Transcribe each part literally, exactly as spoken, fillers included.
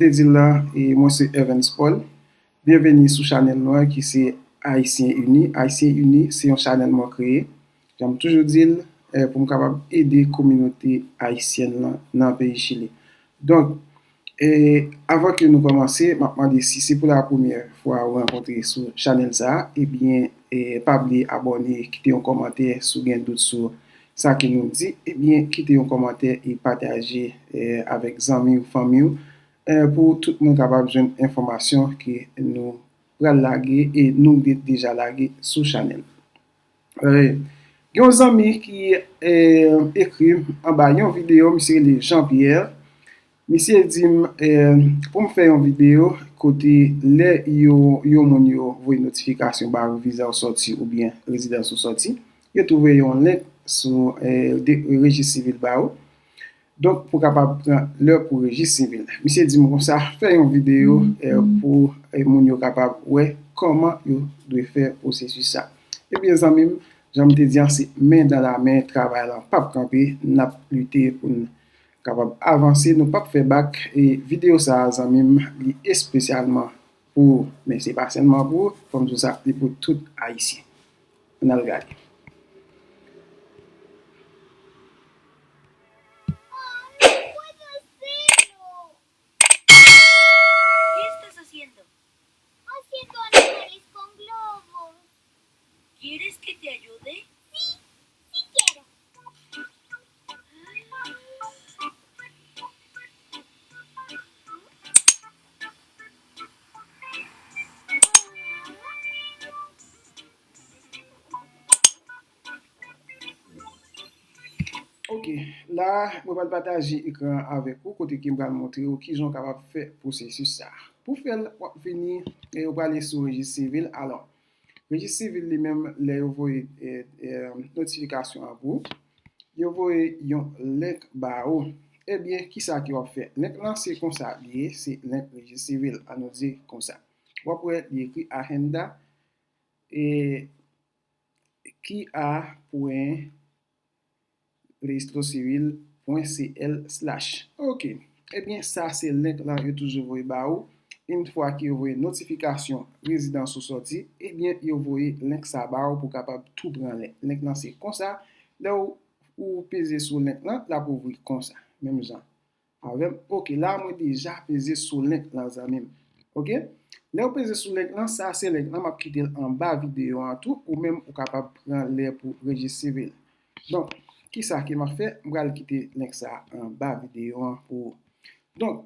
Te di l la, e mwen se Evans Paul. Byenveni sou chanèl nou an ki se Ayisyen Ini. Ayisyen Ini se yon chanèl mwen kreye. Jan m toujou di l, e, pou m kapab ede kominote ayisyèn lan nan peyi Chili. Donk, e, avan ke nou kòmanse, m ap mande si se pou la premyè fwa ou rankontre sou chanèl sa a, ebyen, e, pa bliye abòne, kite yon kòmantè si w gen dout sou sa ke nou di, ebyen, kite yon kòmantè e pataje, e, avèk zanmi w, fanmi w, e, pou tout moun kapab jwenn enfòmasyon ke nou pral lage e nou de-, deja lage sou chanèl. E, gen yon zanmi ki, e, ekri m anba yon videyo, misye rele Jean Pierre. Misye di m, e, pou m fè yon videyo kote lè yo, yon moun yo voye notifikasyon ba ou viza w sòti oubyen rezidans ou sòti, yo tou voye yon link sou, e, de, rejis sivil ba ou. Donk, pou kapab pran lè pou rejis sivil. Misye di m konsa, fè yon videyo, e, pou, e, moun yo kapab wè kòman yo dwe fè pwosesis sa. Ebyen, zanmi m, jan m te di an, se men dan la men, travay lan p ap kanpe, n ap lite pou n kapab avanse, nou p ap fè bak. E videyo sa a, zanmi m, li espesyalman pou ou, men se pa sèlman pou ou, fò m di w sa, li pou tout Ayisyen. Ann al gade. ¿Qué estás haciendo? Haciendo animales con globos. ¿Quieres que te ayude? Sí, sí quiero. Ok, la, mwen pral pataje ekran an avèk ou, kote ke m pral montre w kijan w kapab fè pwosesis sa a. Pou fè l, w ap vini, e, w prale sou rejis sivil. Alò, rejis sivil li menm, lè yo voye, e, e, notifikasyon an pou ou, yo voye yon link ba ou. Ebyen, kisa ke w ap fè? Link lan se konsa li ye, se link rejis sivil, ann nou di konsa. W ap wè li ekri Agenda, e, K I A pwen rejistrocivil pwen C L slash. Ok. Ebyen, sa se link lan yo toujou voye ba ou. Yon fwa ke yo voye notifikasyon rezidans ou sòti, ebyen, yo voye link sa ba ou pou kapab tou pran lè. Link lan se konsa. Lè ou, ou peze sou link lan, l ap ouvri konsa. Menm jan avè m. Ok, la mwen deja peze sou link lan, zanmi m. Ok? Lè w peze sou link lan, sa se link lan, m ap kite l anba videyo an tou, ou menm ou kapab pran lè pou rejis sivil. Donk, kisa ke m ap fè? M pral kite link sa anba videyo an pou ou. Donk,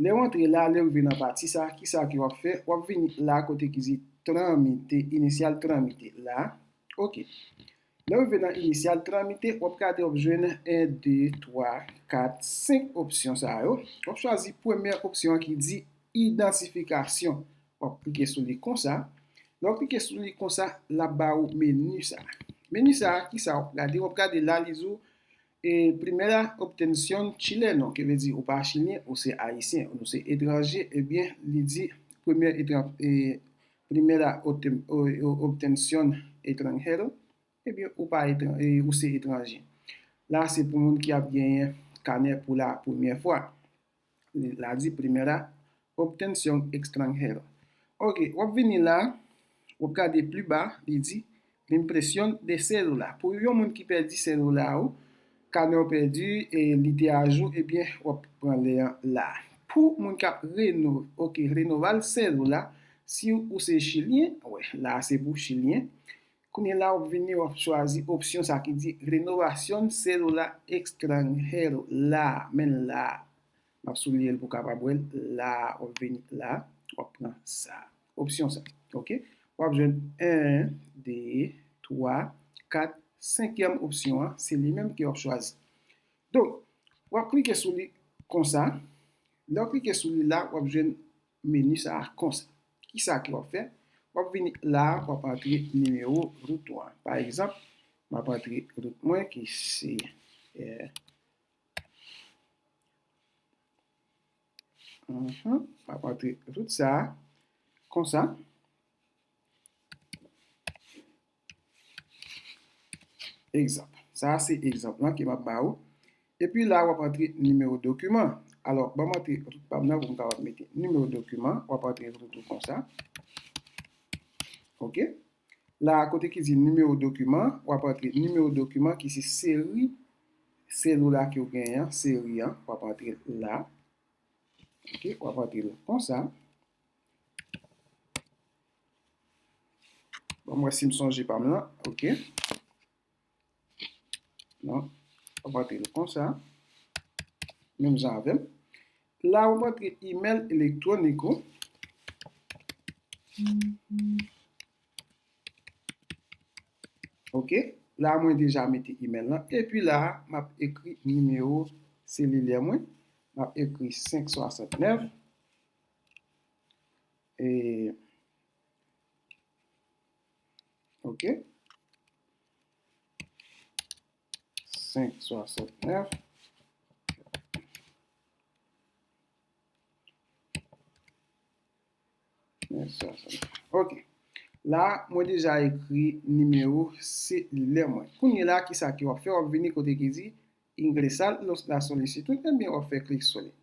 lè w antre la, lè w rive nan pati sa, kisa ke w ap fè? W ap vini la kote ki di tramite, inisyal tramite la. Ok. Lè w rive nan inisyal tramite, w ap gade, w ap jwenn en, de, twa, kat, senk opsyon sa yo. W ap chwazi premyè opsyon an ki di idantifikasyon. W ap klike sou li konsa. Lè w klike sou li konsa, l ap ba ou meni sa. Meni sa, kisa w ap gade? W ap gade la, li di w, e, Primera Obtención Chileno, ki vle di ou pa chilyen, ou se ayisyen, nou se etranje, ebyen, li di premyè etran-, e, Primera Obten-, o-, o-, Obtención Extranjero, ebyen, ou pa etran-, e, ou se etranje. La, se pou moun ki ap genyen kanè pou la premyè fwa. La di Primera Obtención Extranjero. Ok, w ap vini la, w ap gade pli ba, li di, Impresión de cédula. Pou yon moun ki pèdi sèdoula ou, kanè w pèdi, e li te ajou, ebyen, w ap pran lè an la. Pou moun k ap reno-, ok, renoval cédula, si ou se chilyen, wè, la se pou chilyen. Kounye a la, w ap vini, w ap chwazi opsyon sa ki di Renovación Cédula Extranjero. La, men la. M ap souliye l pou w kapab wè l. La, w ap vini la, w ap pran sa. Opsyon sa. Ok? W ap jwenn en, de, twa, kat, senkyèm opsyon an, se li menm ke w ap chwazi. Donk, w ap klike sou li konsa. Lè w klike sou li la, w ap jwenn meni sa a konsa. Kisa ke w ap fè? W ap vini la, w ap antre nimewo wout ou an. Pa egzanp, m ap antre wout mwen ki se, eh, mhm, m ap antre wout sa a konsa. Egzanp. Sa a se egzanp lan ke m ap ba ou. Epi la, w ap antre nimewo dokiman. Alò, ban m antre rout pa m nan pou m kapab mete nimewo dokiman. W ap antre rout ou konsa. Oke. La, kote ki di nimewo dokiman, w ap antre nimewo dokiman ki se seri selula ke w genyen an, seri an, w ap antre la. Oke, w ap antre l konsa. Ban m wè si m sonje pa m nan. Oke. Non. W ap antre l konsa. Menm jan avè m. La, w ap antre imèl elektwonik ou. Oke. La, mwen deja mete imèl lan. Epi la, m ap ekri nimewo selilè mwen. M ap ekri senk swasantnèf. E, oke. Senk swasantnèf. Senk swasantnèf. Oke. La, mwen deja ekri nimewo selilè mwen. Kounye la, kisa ke w ap fè? W ap vini kote ki di ingresar los, la solicitud, ebyen w ap fè klik sou li.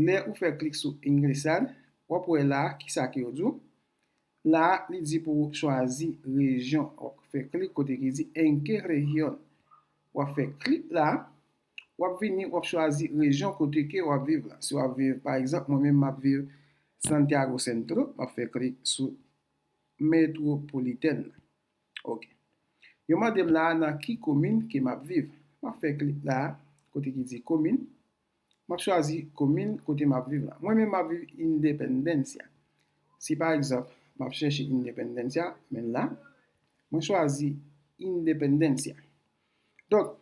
Lè ou fè klik sou ingresar, w ap wè la, kisa ke yo di w. La, li di pou w chwazi rejyon. W ap fè klik kote ki di en qué región. W ap fè klik la, w ap vini, w ap chwazi rejyon kote ke w ap viv la. Si w ap viv, pa egzanp, mwen menm m ap viv Santiago Centro, m ap fè klik sou metwopolitèn nan. Oke. Yo mande m la nan ki komin ke m ap viv. M ap fè klik la, kote ki di komin. M ap chwazi komin kote m ap viv la. Mwen menm m ap viv Independencia. Si pa egzanp, m ap chèche Independencia, men la, mwen chwazi Independencia. Donk,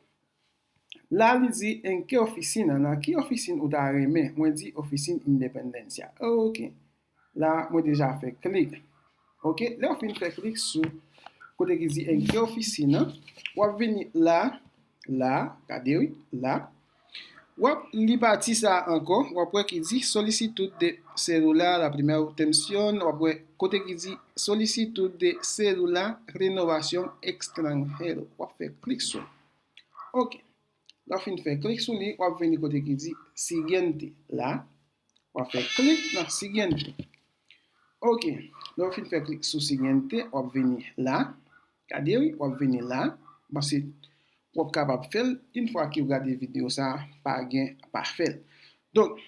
la li di en qué oficina, nan ki ofisin ou ta renmen? Mwen di ofisin Independencia. Oke. La, mwen deja fè klik. Oke, lè w fin fè klik sou kote ki di en qué oficina, w ap vini la, la, gade wi, la. W ap li pati sa a ankò, w ap wè ki di solicitud de cédula, la primera obtención, w ap wè kote ki di solicitud de cédula renovación extranjero. W ap fè klik sou. Oke. Lè w fin fè klik sou li, w ap vini kote ki di siguiente la. W ap fè klik nan siguiente. Oke. Lè w fin fè klik sou siguiente, w ap vini la. Gade wi, w ap vini la. Paske w ap kapab fè l. Yon fwa ke w gade videyo sa a, pa gen pa fè l. Donk,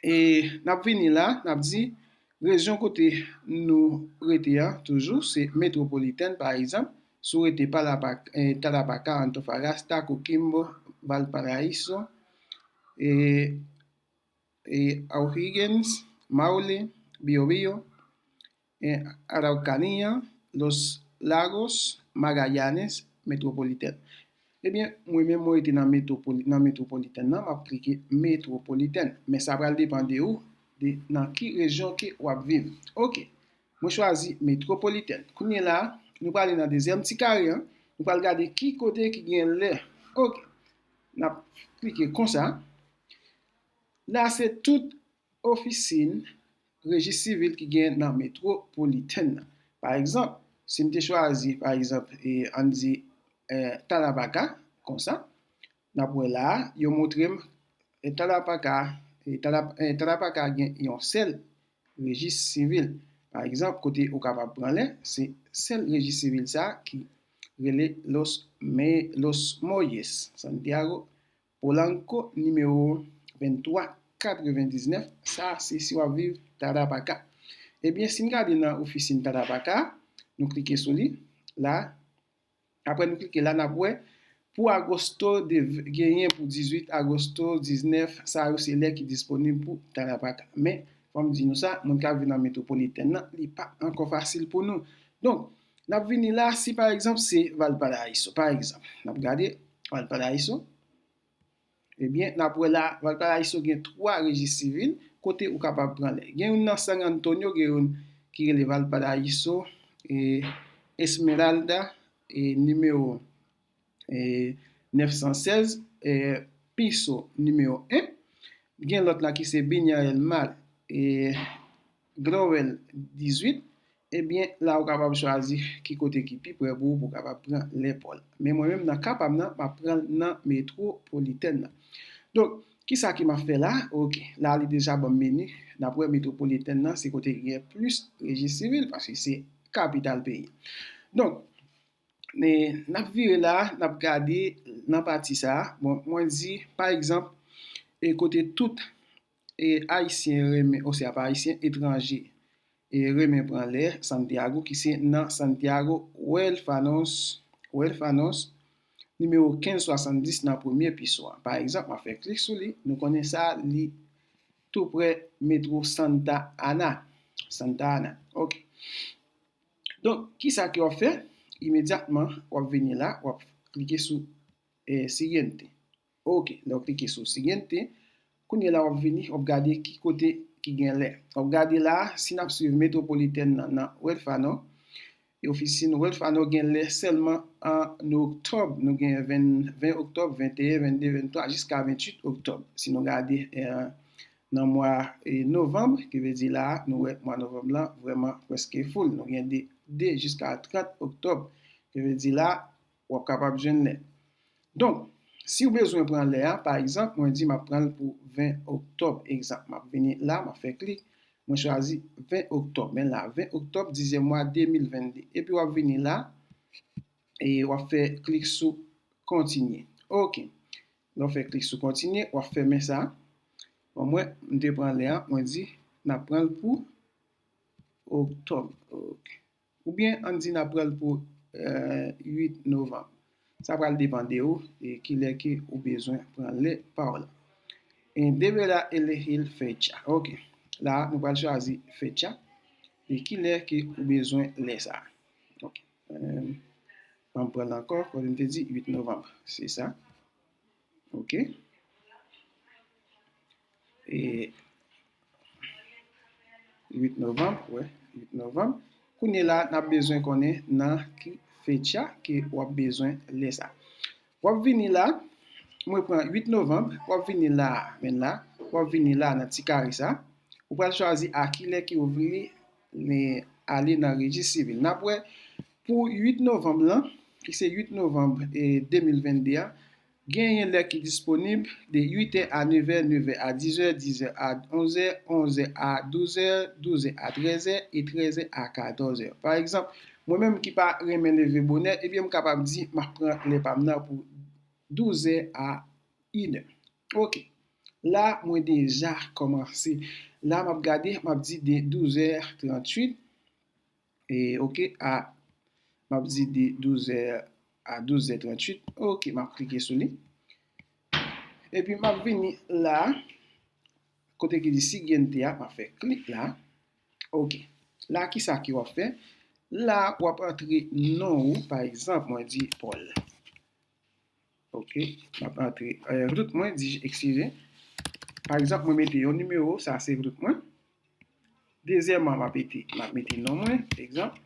e n ap vini la, n ap di rejyon kote nou rete an, toujou, se metwopolitèn, pa egzanp, si w rete Palapa-, e, Tarapacá, Antofagasta, Coquimbo, Valparaíso, e, e, O'Higgins, Maule, Biobío, e, Araucanía, Los Lagos, Magallanes, Metwopolitèn. Ebyen, mwen menm mwen rete nan metwopoli-, nan metwopolitèn nan, m ap klike metwopolitèn. Men sa pral depann de ou, de nan ki rejyon ke w ap viv. Oke. Mwen chwazi metwopolitèn. Kounye la, nou prale nan dezyèm ti kare an, nou pral gade ki kote ki gen lè. Oke. N ap klike konsa. La se tout ofisin rejis sivil ki gen nan metwopolitèn nan. Pa egzanp, si m te chwazi, pa egzanp, e, ann di, e, Tarapacá, konsa, n ap wè la a, yo montre m, e, Tarapacá, e, Tara-, e, Tarapacá gen yon sèl rejis sivil. Pa egzanp, kote ou kapab pran lè, se sèl rejis sivil sa a ki rele Los Me-, Los Molles, Santiago, Polanco, nimewo venntwa katrevendiznèf. Sa, se si w ap viv Tarapacá. Ebyen, si n gade nan ofisin Tarapacá, nou klike sou li, la. Apre nou klike la, n ap wè pou agosto de, genyen pou dizuit agosto, diznèf, sa yo se lè ki disponib pou Tarapacá. Men, fò m di nou sa, moun k ap viv nan metwopolitèn nan, li pa ankò fasil pou nou. Donk, n ap vini la, si pa egzanp se Valparaíso, pa egzanp, n ap gade Valparaíso, ebyen, n ap wè la, Valparaíso gen twa rejis sivil, kote ou kapab pran lè. Gen youn nan San Antonio, gen youn ki rele Valparaíso, e, Esmeralda, e, nimewo, e, nèf san sèz, e, Piso, nimewo en. Gen lòt la ki se Viña del Mar, e, Growell dizuit. Ebyen, la ou kapab chwazi ki kote ki pi pre pou ou, pou w kapab pran lè pa w la. Men mwen menm, nan ka pa m nan, m ap pran l nan metwopolitèn nan. Donk, Kisa ke m ap fè la? Ok, la li deja ban m meni. N ap wè metwopolitèn nan se kote ki gen plis rejis sivil, paske se kapital peyi. Donk, n ap vire la, n ap gade nan pati sa a. Bon, mwen di, pa egzanp, e kote tout e ayisyen renmen, oswa pa ayisyen, etranje, e renmen pran lè Santiago, ki se nan Santiago Huérfanos, Huérfanos, nimewo kenz swasanndis nan premye piswa. Pa egzanp, m ap fè klik sou li, nou konnen sa, li tou prè metwo Santa Ana. Santa Ana. Ok. Donk, kisa ke w ap fè? Imedyatman, w ap vini la, w ap klike sou eh, siguiente. Ok, lè w klike sou siguiente, kounye la w ap vini, w ap gade ki kote ki gen lè. W ap gade la, si n ap swiv metwopolitèn nan, nan Huérfano, e ofisin Huérfano gen lè sèlman an oktòb. Nou gen ven, ven oktòb, venteyen, vennde, venntwa, jiska venntuit oktòb. Si nou gade eh, nan mwa eh, novanm, ki vle di la, nou wè mwa novanm lan vrèman prèske full. Nou gen de, de jiska trant oktòb. Ki vle di la, w ap kapab jwenn lè. Donk, si w bezwen pran lè a, pa egzanp, mwen di m ap pran l pou ven oktòb, egzanp. M ap vini la, m ap fè klik, mwen chwazi ven oktòb. Men la, ven oktòb, dizyèm mwa de mil vennde. Epi w ap vini la, e w ap fè klik sou kontinye. Ok. Lè w fè klik sou kontinye, w ap fèmen sa. Bon, mwen, m te pran lè a, mwen di, n ap pran l pou oktòb. Ok. Oubyen, ann di n ap pran l pou eh, uit novanm. Sa pral depann de ou e kilè ke ou bezwen pran lè pa w la. E deberá elegir fecha. Ok. La, nou pral chwazi fecha. E kilè ke ou bezwen lè sa a. Ok. Eh, ann pran l ankò, kòm m te di, uit novanm. Se sa. Ok. E uit novanm, wè, uit novanm. Kounye la, n ap bezwen konnen nan ki fecha ke w ap bezwen lè sa. W ap vini la, mwen pran uit novanm, w ap vini la, men la, w ap vini la nan ti kare sa. Ou pral chwazi a kilè ke w vle ale nan rejis sivil. N ap wè pou uit novanm lan, ki se uit novanm eh, de mil vennde a, genyen lè ki disponib de uit è a nèf è, nèf è a diz è, diz è a onz è, onz è a douz è, douz è a trèz è e trèz è a katòz è. Pa egzanp, mwen menm ki pa renmen leve bonè, ebyen m kapab di m ap pran lè pa m nan pou douz è a inè. Ok. La, mwen deja kòmanse. La, m ap gade, m ap di de douz è trantuit. E, ok, a, m ap di de douz è a douz è trantuit. Ok, m ap klike sou li. Epi m ap vini la, kote ki di siguiente a, m ap fè klik la. Ok. La, kisa ke w ap fè? La, w ap antre non ou, pa egzanp, mwen di Paul. Ok, m ap antre eh, rout mwen, di, eskize. Pa egzanp, mwen mete yon nimewo, sa se rout mwen. Dezyèmman, m ap mete, m ap mete non mwen, egzanp.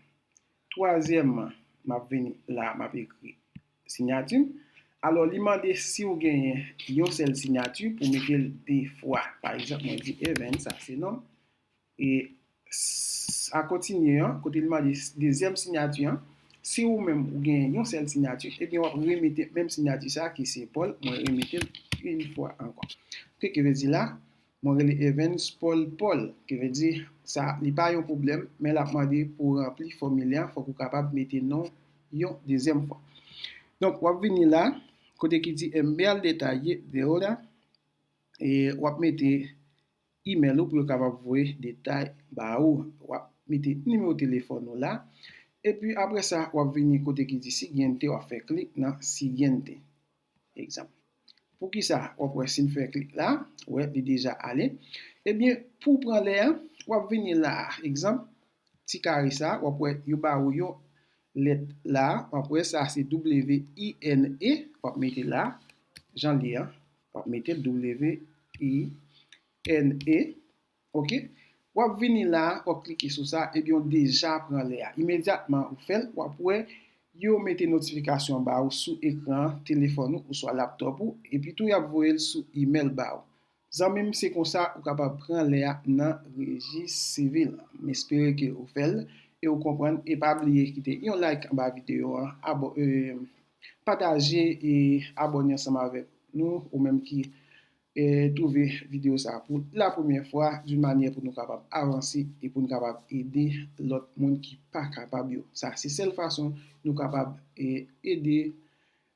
Twazyèmman, m ap vini la, m ap ekri siyati m. Alò, li mande si w genyen yon sèl siyati pou mete l de fwa. Pa egzanp, mwen di Evans, sa se non m. E s- a kontinye an, kote li mande s- dezyèm siyati an, si ou menm ou gen yon sèl siyati, ebyen w ap remete menm siyati sa ki se Paul, mwen remete l yon fwa ankò. Ok, ki vle di la, mwen rele Evans Paul Paul, ki vle di sa, li pa yon pwoblèm, men l ap mande pou w ranpli fòmilè a, fòk ou kapab mete non yon dezyèm fwa. Donk, w ap vini la, kote ki di enviar detalle de hora, e w ap mete imèl ou pou yo kapab voye detay ba ou. W ap mete nimewo telefòn ou la. Epi apre sa, w ap vini kote ki di siguiente, w ap fè klik nan siguiente. Egzanp. Poukisa? W ap wè si m fè klik la, wè, li deja ale. Ebyen, pou w pran lè a, w ap vini la, egzanp, ti kare sa, w ap wè yo ba ou yon lèt la, w ap wè sa se W I N E, w ap mete la, jan l ye an, w ap mete W I N E, ok? W ap vini la, w ap klike sou sa, ebyen w deja pran lè a. Imedyatman ou fè l, w ap wè yo mete notifikasyon ba ou sou ekran telefòn ou oswa laptòp ou, epi tou y ap voye l sou imèl ba ou. Zanmi m, se konsa ou kapab pran lè a nan rejis sivil. M espere ke ou fè l e ou konprann. E pa bliye kite yon like anba videyo an, abo, e, pataje e abòne ansanm avèk nou, ou menm ki e, twouve videyo sa pou la premyè fwa, d'une manière pou nou kapab avanse e pou nou kapab ede lòt moun ki pa kapab yo. Sa se sèl fason nou kapab e, ede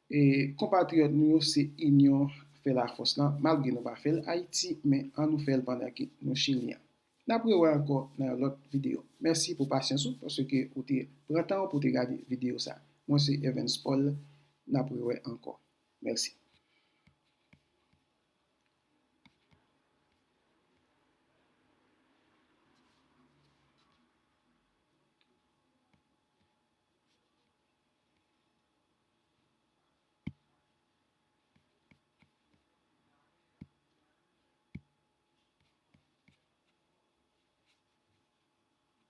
e, konpatriyòt nou yo, se inyon fè lafòs lan, malgre nou pa fè l Ayiti, men an nou fè l pandan ke nou Chilyen. N ap rewè ankò nan yon lòt videyo. Mèsi pou pasyans ou, paske ou te pran tan ou pou te gade videyo sa. Mwen se Evans Paul, n ap rewè ankò. Mèsi.